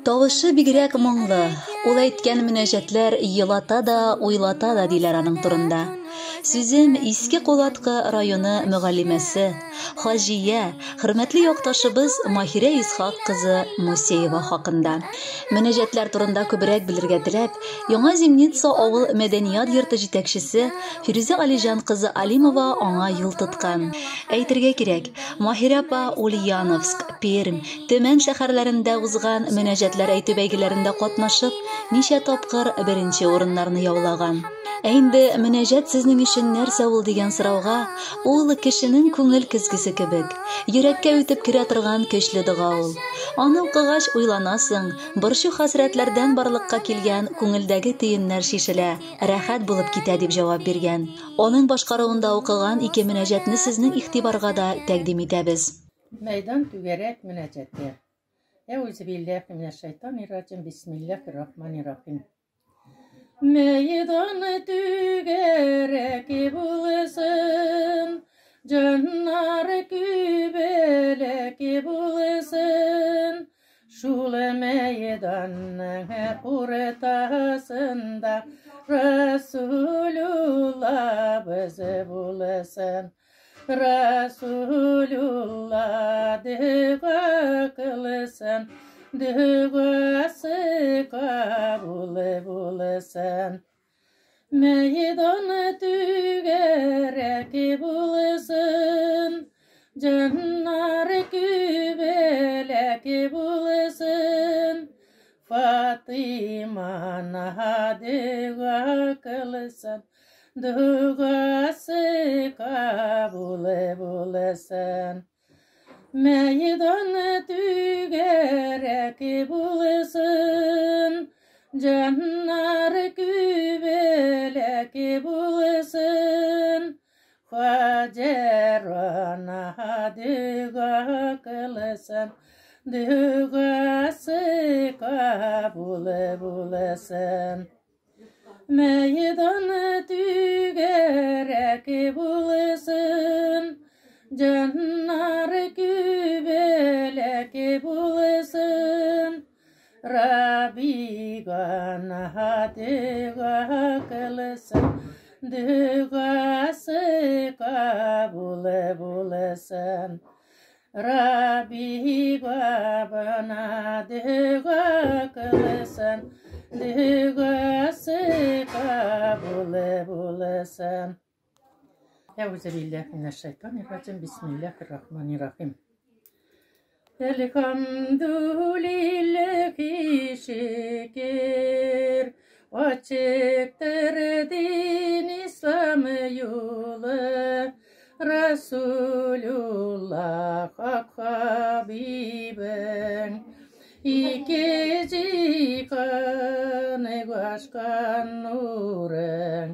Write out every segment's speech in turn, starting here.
Тавышы бигрәк моңлы, ул әйткән мөнәҗәтләр елата да, уйлата да диләр аның турында. Сүзем Иске Кулаткы районы мөгаллимәсе, хаҗия, хөрмәтле якташыбыз Маһирә Исхак кызы Мусеева хакында. Мөнәҗәтләр турында күбрәк белергә теләп, Яңа Зимница авыл мәдәният йорты җитәкчесе Фирүзә Алиҗан кызы Алимова аңа юл тоткан. Әйтергә кирәк, Маһирә апа Ульяновск, Пермь, Төмән шәһәрләрендә узган мөнәҗәтләр әйтү бәйгеләрендә катнашып, ничә тапкыр беренче урыннарны яулаган. Ә инде мөнәҗәт сезнең өчен нәрсә ул дигән сорауга, ул кешенең күңел көзгесе кебек, йөрәккә үтеп керә торган көчле дога ул. Аны укыгач уйланасың, борчу-хәсрәтләрдән барлыкка килгән күңелдәге төеннәр чишелә, рәхәт булып китә, дип җавап биргән. Аның башкаруында укыган ике мөнәҗәтне сезнең игътибарга да тәкъдим итәбез. Мәйдан түгәрәк мөнәҗәте. Әүзү билләһи минәш-шайтанир-раҗим, бисмилләһир рахманир-рахим. Мәйдан түгәрәк булсын, җаннар күбәләк булсын, Шул мәйданның уртасында Расулуллабыз булсын. Расулулла дога кылсын, догасы кабул булсын. Мәйдан түгәрәк булсын, җаннар күбәләк булсын. Фатыймана дога кылсын, догасы кабул булсын. Мәйдан түгәрәк булсын, җаннар күбәләк булсын. Хаҗәрана дога кылсын, догасы кабул булсын. Мәйдан түгәрәк булсын, җаннар күбәләк булсын. Рабигана дога кылсын, догасы кабул булсын. Рабига бана дога кылсын, догасы кабул булсын. Әүзү билләһи минәш-шайтанир-раҗим, бисмилләһир-рахманир-рахим. Әлхәмдүлилләһи шөкер, ачыктыр дин ислам юлы, Расулуллах хак хабибең. Ике җиһан ачкан нурың,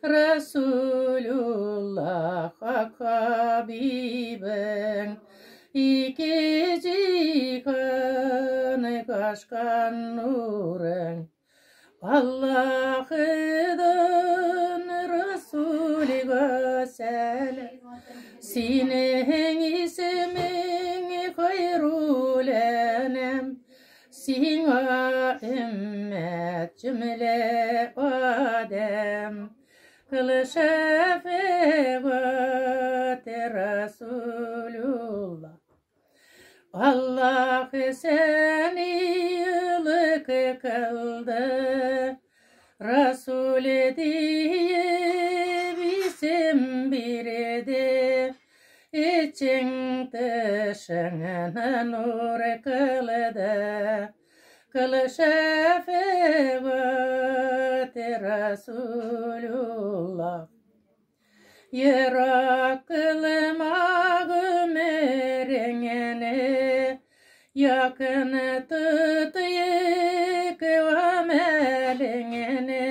Расулуллах хак хабибең. Ике җиһан ачкан нурың. Аллаһыдан Расулига сәлам. Синең исемең хайрул әнам. Сиңа өммәт җөмлә Адәм. Кыл шәфәгать Расулуллах. Аллаһ сәне ылык кылды, Расул диеп исем бирде, Эчең тышыңны нур кылды, Кыл шәфәгать Расулуллах. Ерак кылма гомереңне, якын тотыйк гамәлеңне.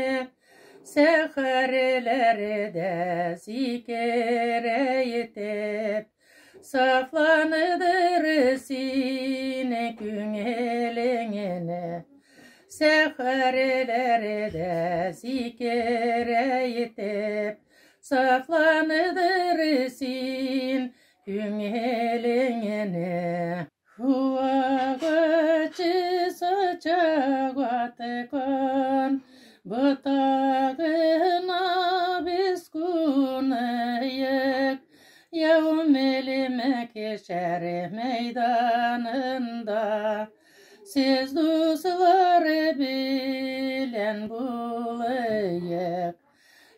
Сәхәрләрдә зикер әйтеп, сафландыр сине күңелеңне. Сәхәрләрдә зикер әйтеп, сафландыр син күңелеңне. Mehşer meydanında Siz dostlar bilen bulayık.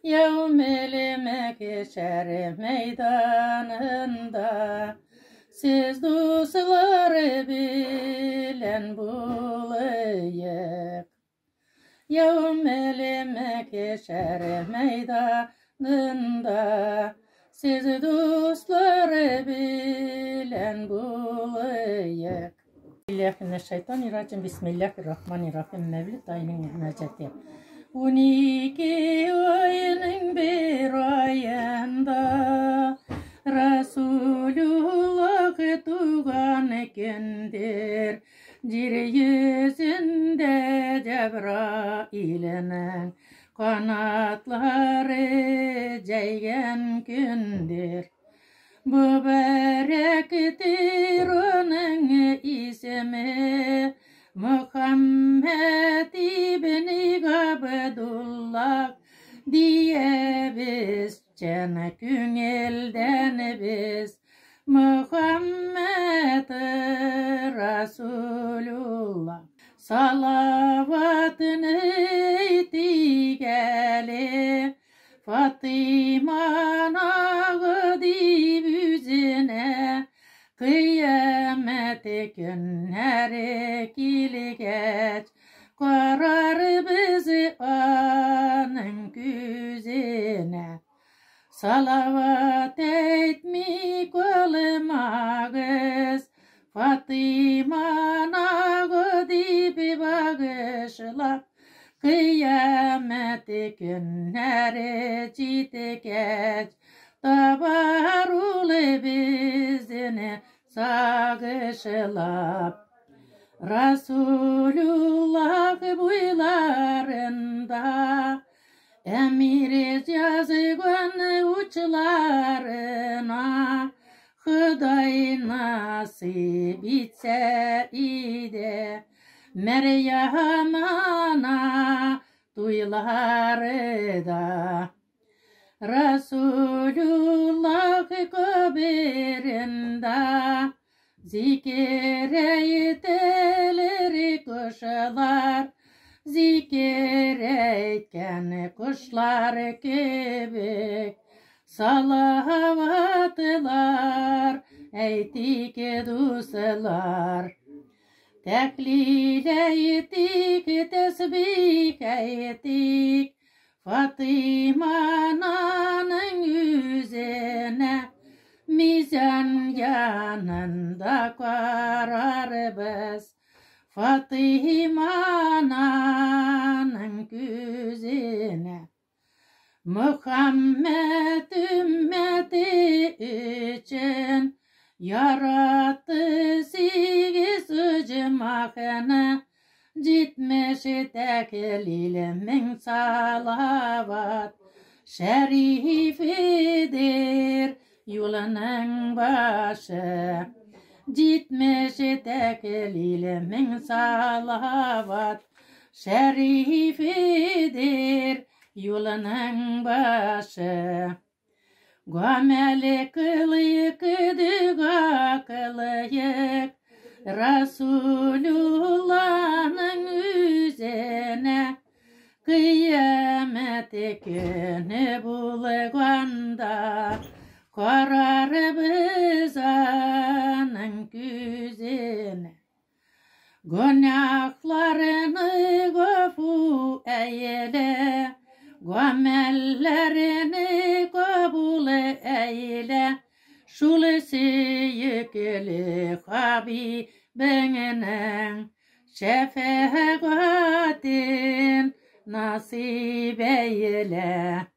Yevmel mehşer meydanında Siz dostlar bilen bulayık. Yevmel mehşer meydanında Siz dostlar bilen bulayık. Bismillahirrahmanirrahim. Bismillahirrahmanirrahim. Mevlid ayının münacatı. 12 ayının bir ayında Resulullah doğan gündür. Yeryüzünde Cebrail'in kanatları ceygen gündür. Mübarektir onun ismi Muhammed İbni Abdullah diye biz can gönülden biz Muhammed Resulullah salavatını etigeli Fatıma nağdı yüzüne kıyamet günleri geç karar bizi anın güzine salavat etmi kılmağız Fatıma nağdı bir bağışla kıyamet günleri geç tabar ulu bizini sağışlap Resulullah buylarında emir yazgın uçlarına Hıday nasip etse idi Meryem ana duyları da Resulullah kabirinde zikir eytilir kuşlar, zikir eytken kuşlar gibi salavatlar eytik dostlar. Teklil eytik, tesbih eytik Fatıma ananın yüzüne mizan yanında karar biz Fatıma ananın yüzüne. Muhammed ümmeti için yarattı sekiz ucumağını Citmiş teklil min salavat şerifidir yolunun başı. Citmiş teklil min salavat şerifidir yolunun başı. Gömeli kılıyık düga kılıyık Resulullah'ın üzerine kıyamet günü bulganda karar biz anın güzine. Günahlarını gafu eyle, amellerini kabul eyle. Şul seyikli Habibinin şefaatin nasip eyle.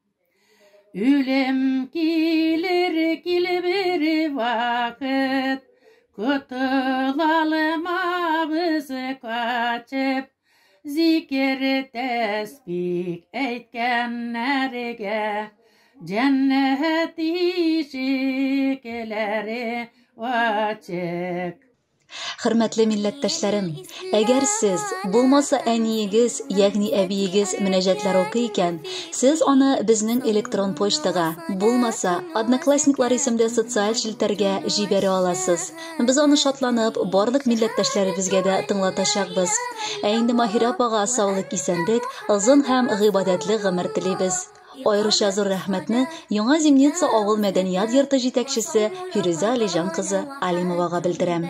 Ölüm gelir bir vakit, kutulalım biz kaçıp, zikir tesbih etkenlerge cennet işikleri açık. Хөрмәтле милләттәшләрем, әгәр сез, булмаса әниегез, ягъни әбиегез мөнәҗәтләр укый икән, сез аны безнең электрон почтага, булмаса, Одноклассниклар исемле социаль челтәргә җибәрә аласыз. Без аны шатланып, барлык милләттәшләребезгә дә тыңлатачакбыз. Ә инде Маһирә апага саулык-исәнлек, озын һәм гыйбадәтле гомер телибез. Аеруча зур рәхмәтне Яңа Зимница авыл мәдәният йорты җитәкчесе Фирүзә Алиҗан кызы Алимовага белдерәм.